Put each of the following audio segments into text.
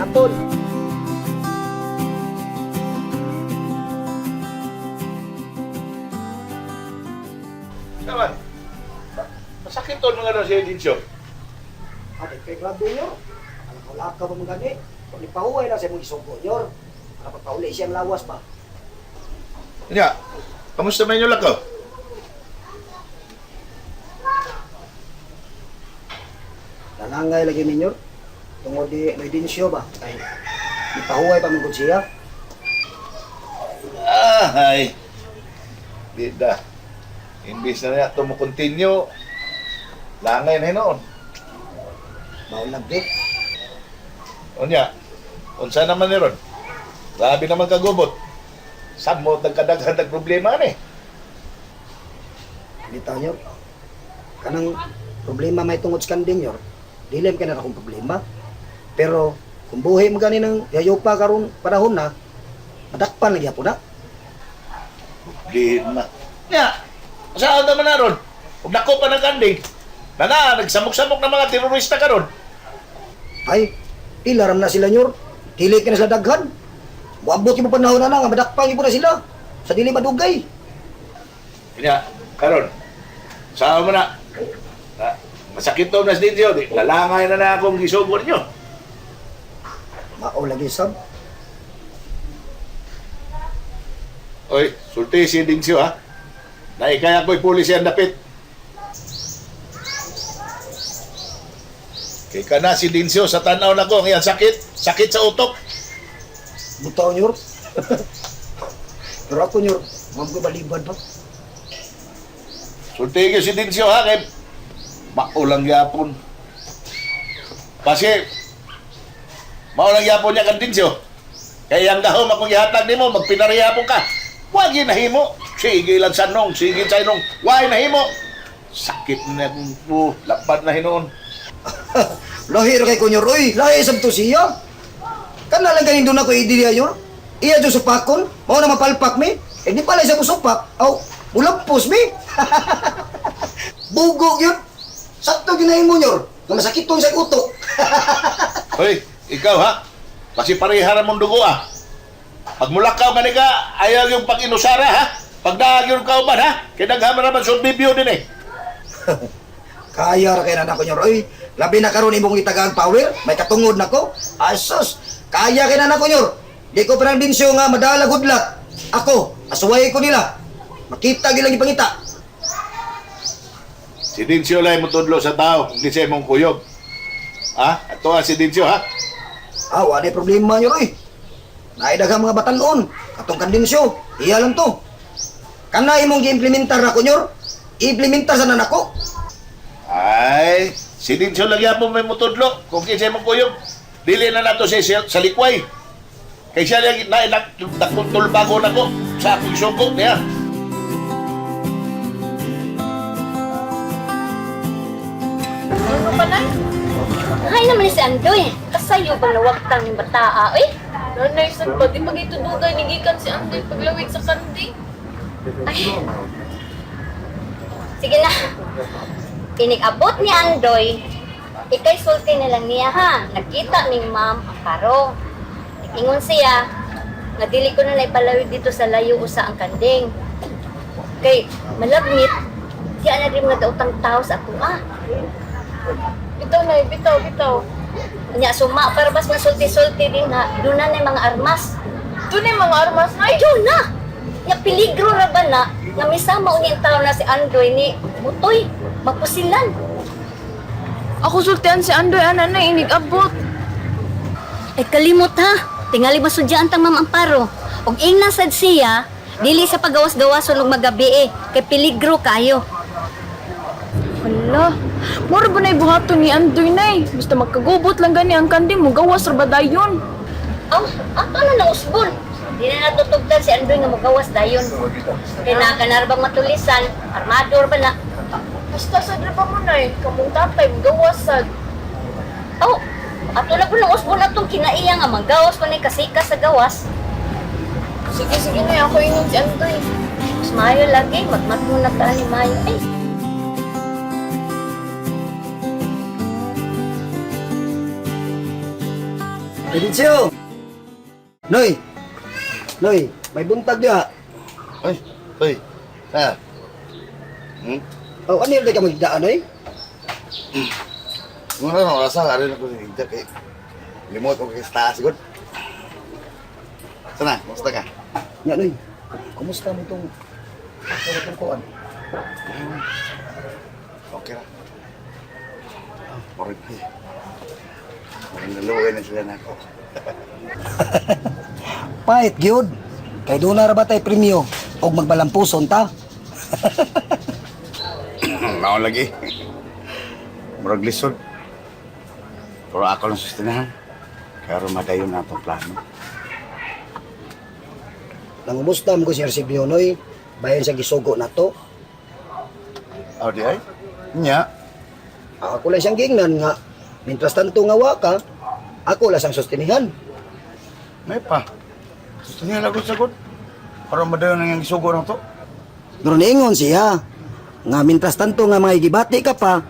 gyapon. Naman. Masakit to mga si Edincio. Ate, kay grabe nyo. Alam ko lakaw pa mga gani. Kung ipahuway lang sa imong isugo nyo. Para pagpauli siyang lawas ba? Nya, kamusta man inyo lakaw? Lalangay lagi minyo. Tungod di may dinsyo ba? Ay, ipahuway pa mong siya. Ah, ay. Di da. Imbis na niya ito mo continue, langay na noon. Bawal break. Unya, unsa naman ni ron? Grabe naman kagubot. Samot nagkadaghan nag problema ni. Bitaw nyo. Kanang problema may tungod sa kanding nyo. Dili man na akong problema. Pero kung buhi mo gani ng yayopa karon panahon na, madakpan lagi po na. Problema. Nya, saan naman na ron? Ug nako pa ng kanding. Na na, nagsamok-samok na mga terorista karon. Ay, ilaram na sila nyor. Dili ka na sila daghan. Muabot yung panahon na na, nga madakpan po na sila. Sa dili madugay. Nya, karon. Saan mo na? Na, masakit to nas dinyo, di lalangay na na akong gisugo ninyo. Mao lagi sab. Oy, sulti si Dingsyo ha. Naikaya ko'y pulis yan dapit. Kay ka na si Dinsyo sa tanaw na ko, ang iyang sakit, sakit sa utok. Butaw nyor. Pero ako nyor, ma'am ko balibad ba? Sulti kayo si Dinsyo ha, kay maulang yapon. Kasi, maulang yapon niya kan Dinsyo. Kaya ang gahom akong ihatag nimo, magpinariyapon ka. Wag nahimo. Sige lang sa nong, sige sa nong. Why nahimo? Sakit na akong po, lapad na hinuon. Lahi ra kay ko nyor, oy, lahi sab to siya. Kana lang ganin doon ako idiliya nyor. Iya dyan supakon, mao na mapalpak mi. Eh di pala siya musupak. Aw, mulampos mi. Bugok yun. Sakto ginahimo nyor. Nga masakiton sa utok. Hoy, ikaw ha? Kasi pareha ra mong dugo ah. Pag mulakaw ka ka, ayaw yung pag-inusara ha? Pag daag yung kauban ha? Kaya daghan naman sa bibyo din eh. Kaya ra kay na nako nyor. Oy, labi na karon imong gitagaan power, may katungod nako. Asos, kaya kay na nako nyor. Di ko parang dinsyo nga madala good luck. Ako, asuway ko nila. Makita gilang ipangita. Si Dincio lang mo tudlo sa tao, hindi siya imong kuyog. Ha? Ato ah, si Dincio ha? Ah, wala problema nyo, oy. Naidaghang mga batanon. Katong kandinsyo, iya lang to. Kana imong giimplementar nako nyor. I-implementar sa nako. Ay, si Dincio lang yapon may mutudlo. Kung kinsa imong kuyog, dili na nato siya sa likway. Kay siya lang na nakuntulbago nako sa akong suko niya. Ano pa na? Hay naman ni si Andoy. Kasayo bang nawagtang yung bataa, eh? Nanay, sad ba? Di pag itudugay, nigikan si Andoy paglawig sa kanding. Ay. Sige na. Inig-abot ni Andoy, ikay sulti na lang niya ha. Nagkita ni Ma'am Amparo. Ingon siya, nga dili ko na naipalawig dito sa layo usa ang kanding. Kay malagmit, siya na rin mga dautang tao sa ako ah. Bitaw na, bitaw, bitaw. Nya suma para bas masulti-sulti din ha. Doon na na yung mga armas. Doon na yung mga armas na. Ayun na! Nga peligro ra ba na nga misama unya ang tao na si Andoy ni Butoy, mapusilan. Ako sultian si Andoy, ana na, inig-abot. Ay kalimot ha. Tingali masudyaan tang Ma'am Amparo. Og ingna sad siya, dili sa pagawas-gawason og magabi eh, kay peligro kayo. Hala, mura ba na ibuhaton ni Andoy nay? Basta magkagubot lang gani ang kanding mo, gawas ra ba dayon? Aw, ato na nang usbon. Di na natutugtan si Andoy nga mogawas dayon. Kay nakanarbang matulisan, armador ba na. Basta sad ra pa mo nay, kamong tatay, gawas sad. Aw, ato na po nang usbon atong kinaiya nga magawas pa ni kasika sa gawas. Sige, sige nay, ako ingon si Andoy. Mas maayo lagi, magmatmo na ta ni Mayo. Ay, Bencio! Noy! Noy, may buntag diha. Ay, ay. Ha. Hmm? Oh, ano yung ka magdaan, Noy? Muna na orasa ari na ko sa higda kay limot ko kay sa taas gud. Sana, kumusta ka? Nya, Noy. Kumusta mo itong itong kuan? Okay ra. Murag ay. Murag naluoy na sila nako. Pahit, gyud. Kay doon na ra ba tay premyo og magbalampuson ta? Mao lagi. Murag lisod. Pero ako lang sustinahan. Kaya madayon na itong plano. Nangumusta mo ko si Eusebio, Noy. Bayan sa gisugo na to. Oh, di ay? Nya. Ako lang siyang gingnan nga. Mintras tanto nga wa ka, ako lang siyang sustinihan. May pa. Sustinahan lang sagot. Para madayon ang isugo na to. Pero niingon siya, nga mintras tanto nga mga gibati ka pa,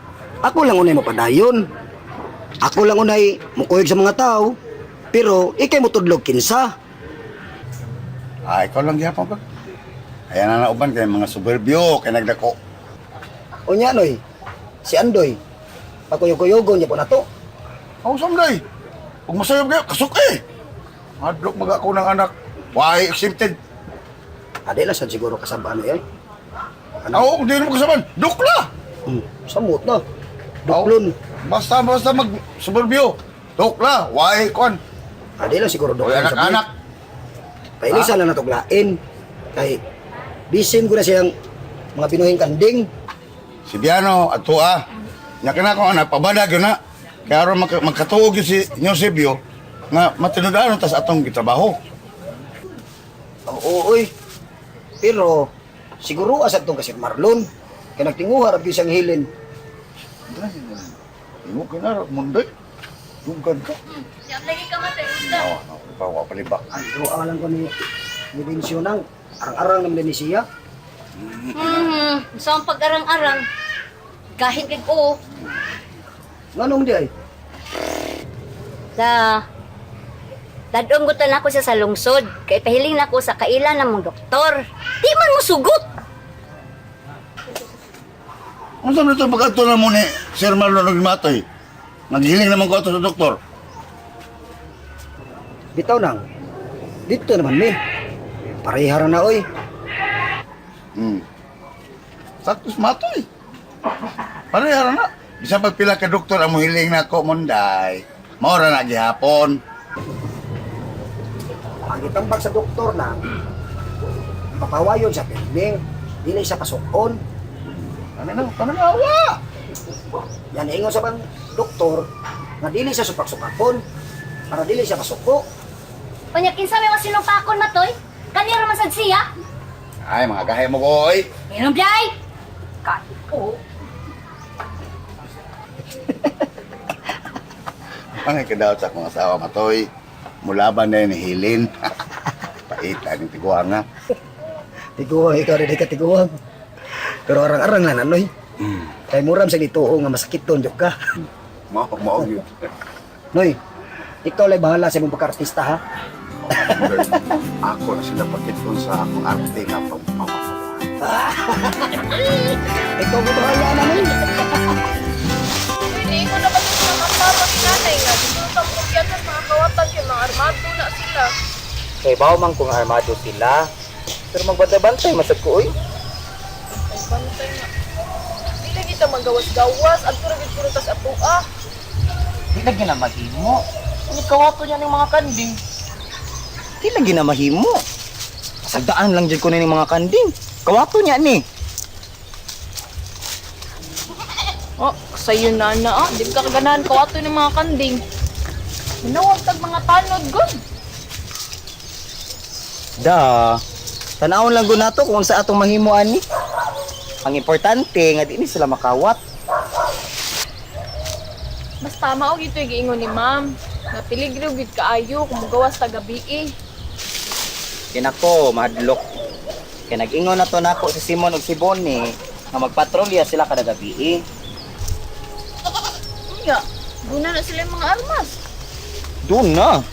ako lang unay mapadayon. Ako lang unay mukuyog sa mga tao, pero ikay mutudlog kinsa. Ah, ikaw lang gihapon ka. Ayan na nauban kay mga suburbyo kay nagdako. Unya noy, si Andoy, pakuyog-kuyogon niya po na to. Ako samday. Ug masayop kayo, kasuk eh. Hadlok mag ako ng anak. Why exempted? Ade lang sad siguro kasabaan eh. Ano? Ako, hindi naman kasaban. Dukla! Samot na. Duklon. Basta, basta mag suburbyo. Dukla, why kon? Ade lang siguro Oy, duklon. anak-anak. Pailisa lang natuglain. Kay bisin ko na siyang mga pinuhing kanding. Si Biano, at tuwa. Nya kana ko anak, pabadag yun na. Kaya aron magkatuog yun si Eusebio nga matinudan tas atong gitrabaho. Oo, oy. Pero siguro asad tong kasi Marlon. Kay nagtinguha ra gyud siyang hilin. Imo kinara mundoy. Dugad ka. Siyam lagi ka matoy, gusto. Oh, no, ikaw wa palibak. Ay, duha lang ko ni Bencio nang arang-arang naman ni siya. So ang pag-arang-arang, gahin kay ko. Nganong di ay? Sa Dadong gutan ako siya sa lungsod, kay pahiling na ako sa kailan ng mong doktor. Di man mo sugot. Unsa man ito pag-adto na mo ni Sir Marlon og Matoy? Naghiling naman ko ato sa doktor. Bitaw nang. Dito naman mi. Pareha ra na oy. Sakto sa Matoy. Pareha ra na. Bisan pag pila ka doktor ang mohiling na ako munday. Mao ra na gihapon. Ang gitambag sa doktor na papawayon sa pirming, dili siya pasukon. Ano na, pananawa. Yan ingon sa bang doktor nga dili siya supak-sukapon para dili siya pasuko. Unya kinsa may masinupakon matoy? Kanira man sad siya. Ay, mga gahay mo ko, oy. Meron biyay. Kahit ko. Ang kadaot sa akong asawa matoy. Mulaban na yun, hilin. Pait, aning tiguang nga. Tiguang ikaw rin ka tiguang. Pero arang-arang lang anoy. Kay muram sa gituo nga masakit ton jud ka. Mao, mao yun. Noy, ikaw lay bahala sa imong pagka-artista ha. Ako na sila pakiton sa akong arte nga pagpawa. Ikaw mo bahala na noy. Hindi ko na kasi ng amparo ni nanay nga. Dito sa kumpiyansa sa mga kawatan kay mga armado na sila. Kay bawo man kung armado sila. Pero magbantay-bantay masad ko oy. Ay, bantay nga. Di lagi ta magawas-gawas. Adto ra gid kuno tas atua. Di lagi na mahimo. Ano kawato niya ng mga kanding? Di lagi na mahimo. Sagdaan lang jud ko ni mga kanding. Kawato niya ni. Oh, sayo na na ah. Di ka kaganahan kawato ng mga kanding. Minawag tag mga tanod gud. Da. Tanawon lang gud nato kung sa atong mahimo ani. Ang importante nga di ni sila makawat. Mas tama og ito'y giingon ni ma'am. Nga peligro gid kaayo kung mugawas ta gabi eh. Kinako mahadlok. Kay nag-ingon na to nako si Simon ug si Bonnie nga magpatrolya sila kada gabi. Eh. Unya, guna na sila yung mga armas. Doon na.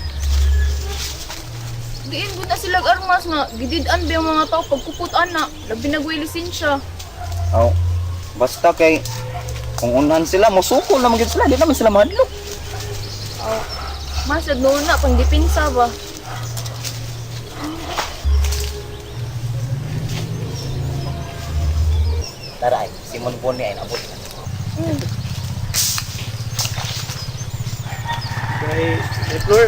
Diin gud na sila armas nga gidid-an ba yung mga tao pagkupot ana, labi na gway lisensya. Aw. Basta kay kung unhan sila, mosuko naman gyud sila, di naman sila mahadlok. Aw. Masad noon na pang dipinsa ba. Tara ay, Simon Boni ay nabot na. Kay kay Flor.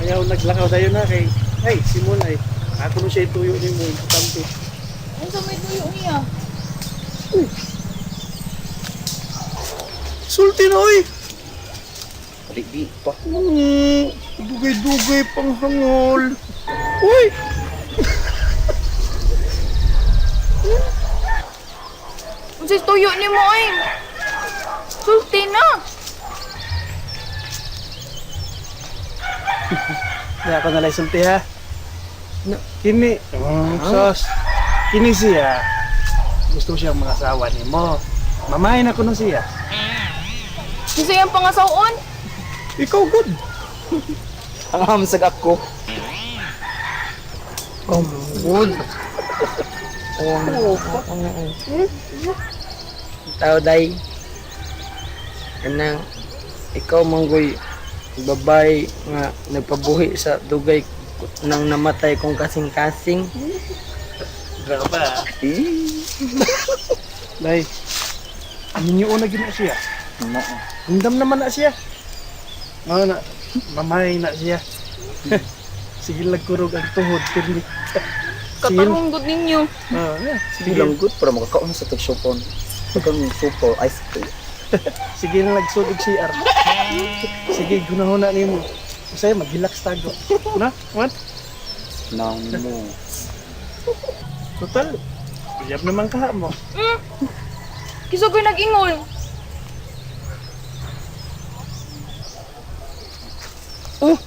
Ayaw naglakaw tayo na kay ay Simon ay ako no siya ituyo nimo importante. Unsa may tuyo niya? Sulti na oy. Di di pa. Dugay-dugay pang hangol. Uy! Unsa tuyo nimo ay? Sulti na. Di ako nalay sulti ha. Kini, sos. Kini siya. Gusto siyang mga asawa nimo. Mamahin ako na siya. Kinsa yang pangasaw-on? Ikaw good. Ang hamsag ako. Good. Oh, Tao day. Kanang ikaw manggoy babae nga nagpabuhi sa dugay nang namatay kong kasing-kasing. Grabe. Day, ninyo na gina siya. Mo. Hindam naman na siya. Mga na, mamay na siya. Sige lagkurog ang tuhod. Pirmi. Katarong gud ninyo. Ah, yeah. Sige Sige, lang good para makakaon sa tagsopon. Pagkang super ice cream. sige na nagsud og CR. Sige, gunahon na nimo. Usay maghilaks tago. Na, what? Nang mo. Total. Uyab naman ka mo. Kinsa ko'y nag-ingol? Oh.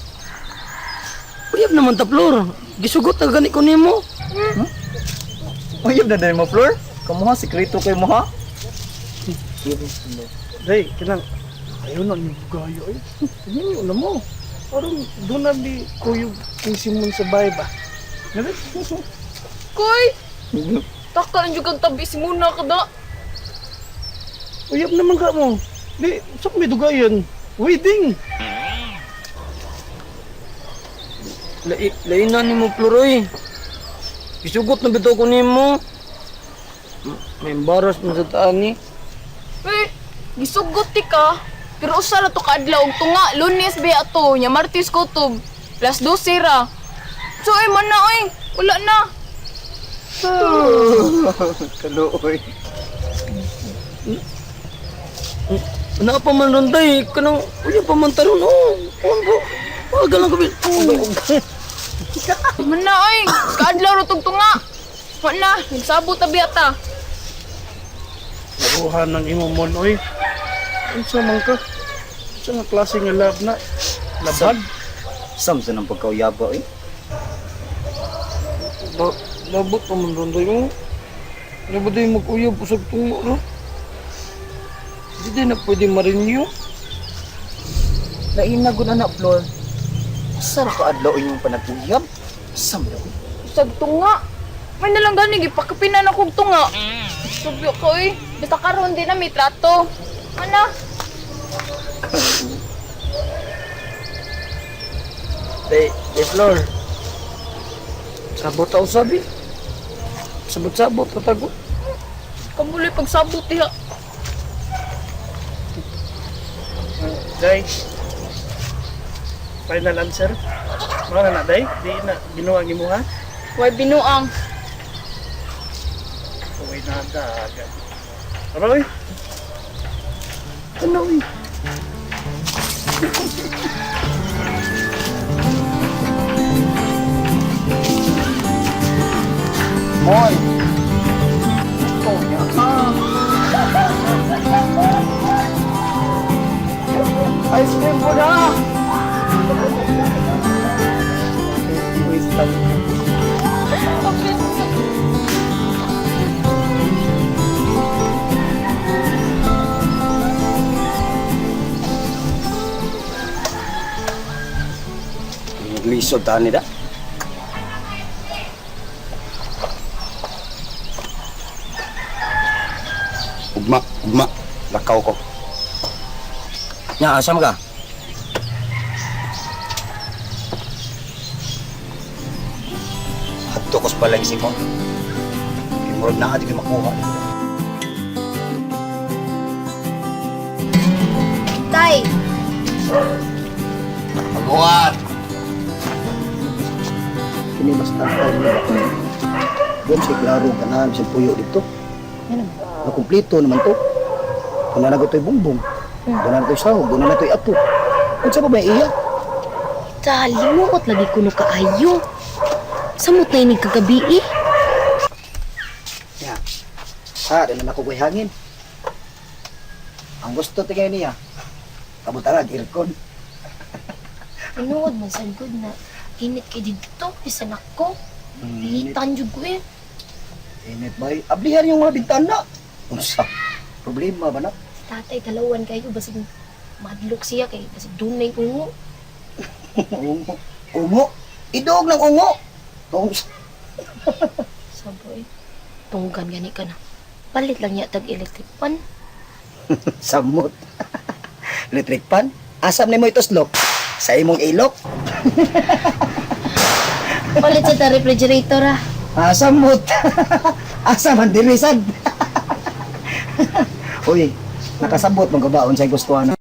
Uyab naman ta Flor. Gisugot na gani ko nimo. Uyab na din mo, Flor. Kamuha, sikreto kay mo ha? Day, kinang ayaw na ni bugayo ay. Ninyo na mo. Parang doon na di kuyog kay Simon sa bahay ba? Ganun. Koy! Taka lang jud kag tabi si Muna kada. Uyab naman ka mo. Di, sa may dugayan. Wedding. Lai lain na nimo Flor oy. Gisugot na bitaw ko nimo. May embarrass man sa taan ni. Eh, gisugot ti ka. Pero usa ra to kaadlaw og tunga, Lunes ba ato, nya Martes kutob. Las 12 ra. So ay man na oy, wala na. Kaluoy. Naa pa man ron day, kanang uyab pa man taron oh. Kuan ba? Aga lang gabi. Oh. Man na oy, kaadlaw ra tog tunga. Wala na, nagsabot ta biya ta. Nabuhan ng imo mon oy. Unsa man ka? Unsa nga klase nga love na? Labag? Sam sa nang pagkauyaba eh. Ba labot pa man ron day oh. Ano ba day mag-uyab usag tungo ro? Di day na pwede ma-renew. Lain na gud anak, Flor. Asa ra ka adlaw inyong panag-uyab? Sam na oy. Usag tunga. May nalang gani gipakapinan akong tunga. Subyo ko oy. Basta karon di na may trato. Ana, Day, day Flor. Sabot ako sabi. Sabot-sabot tatago. kamuloy pagsabot diha. Day. Final answer. Mga na na, day. Di na binuang imo ha. Way binuang. Uy na dagat. Aroy. Ano oy? Hoy. Ice cream po na! Wait lang. Gisultahan nila. Ugma, ugma. Lakaw ko. Nya, asam ka? Adto ko sa balay si mo. Kay murag naa di ko makuha. Tay, Pagbuhat! Kini basta tayo nila. Doon si klaro ganahan sa puyo dito. Nakumpleto naman to. Doon na to'y bumbong. Doon na to'y sahog. Doon na to'y ato. Unsa pa ba iya? Ta, limuot lagi kuno kaayo. Samot na inig kagabi eh. Ya. Ha, dala na ko ko'y hangin. Ang gusto tingin niya, kabutarag, aircon. Tinuod man sad gud na init kay didto bisan ako. Initan jud ko eh. Init ba? Ablihan yung mga bintana. Unsa? Problema ba na? Si tatay dalawan kayo basig madlok siya kay basig dunay ungo. Ungo. Ungo? Idog ng ungo. Unsa? Sabo eh. Tunggan gani ka na. Palit lang niya tag electric pan. Samot. Electric pan? Asam nimo ituslok? Sa imong ilok? Palit sa ta refrigerator ah. Ah, samot. Asa man diri sad. Uy, nakasabot man ka ba unsay gusto ana?